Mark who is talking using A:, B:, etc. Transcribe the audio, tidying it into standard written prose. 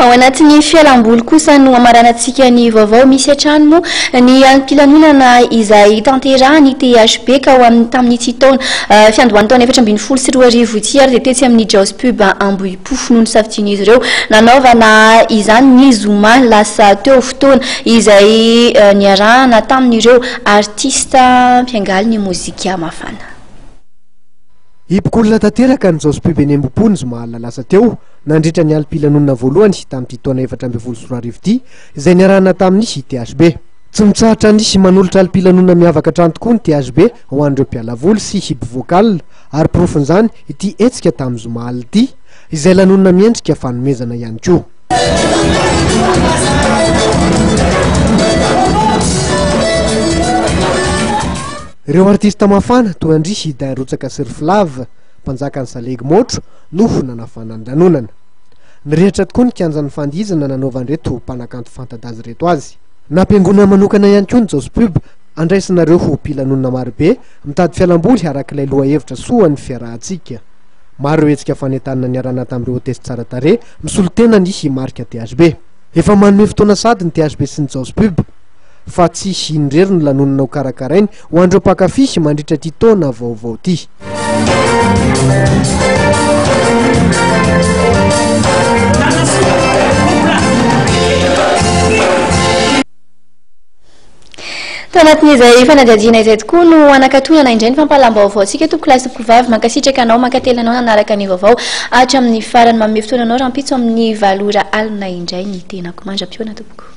A: Ao anatin'ny fialamboly kosa no hamaranantsika ny vaovao. Misy hatrany moa ny alim-pilanonana izay tanterahan'ny THB ka ho amin'ny tamin'ity taona fiandohan'ny taona 2014 ity ary dia tetsy amin'ny Jao's Pub Ambohipo no nosafidian'izy ireo nanaovana izany ny zoma lasa teo, fotoana izay niarahana tamin'ireo artista mpiangaly ny mozika mafana.
B: Hipoka olona tanteraka ny Jao's Pub eny Ambohipo ny zoma alina lasa teo nandritra ny alim-pilanonana voalohany tamin'ity taona 2014 ity izay niarahana tamin'ny THB. Tsy mitsahatra ny manolotra alim-pilanonana miavaka hatrany tokoa ny THB ho an'ireo mpiala voly sy mpivoaka alina ary porofon'izany ity hetsika tamin'ny zoma alina ity izay lanonana miendrika fanomezana ihany koa. Ireo artista mafana toa an-dry Hidin Rotsaka sy ry Flav, mpanjakan'ny salegy môtro, no nanafana ny lanonana. Nirehitra tokoa ny kianjan'ny fandihizana nanaovan'ireto mpanakanto fanta-daza ireto azy. Nampiangonana manokana ihany koa ny Jao's Pub, andraisanareo ho mpilanonana marobe mitady fialamboly araka ilay lohahevitra soa ny fiarahantsika. Maro ireo hetsika fanentanana niarahana tamin'ireo hotesy tsara tarehy misolo tena ny marika THB. Efa manome fotoana sahady ny THB sy ny Jao's Pub. fa tsy iny irery no lanonana ho karakarainy ho an'ireo mpankafy mandritra ity taona vaovao ity.
A: Tao anatin'izay fanadihadiana izay tokoa no hanakatonana indray ny fampahalam-baovao antsika tompokolahy sy tompokovavy. Mankasitraka anao, mankatelina anao nanaraka ny vaovao hatramin'ny farany. Manome fotoana anao rahampitso amin'ny valo ora alina indray ny tenako. Mandra-pihaona tompoko.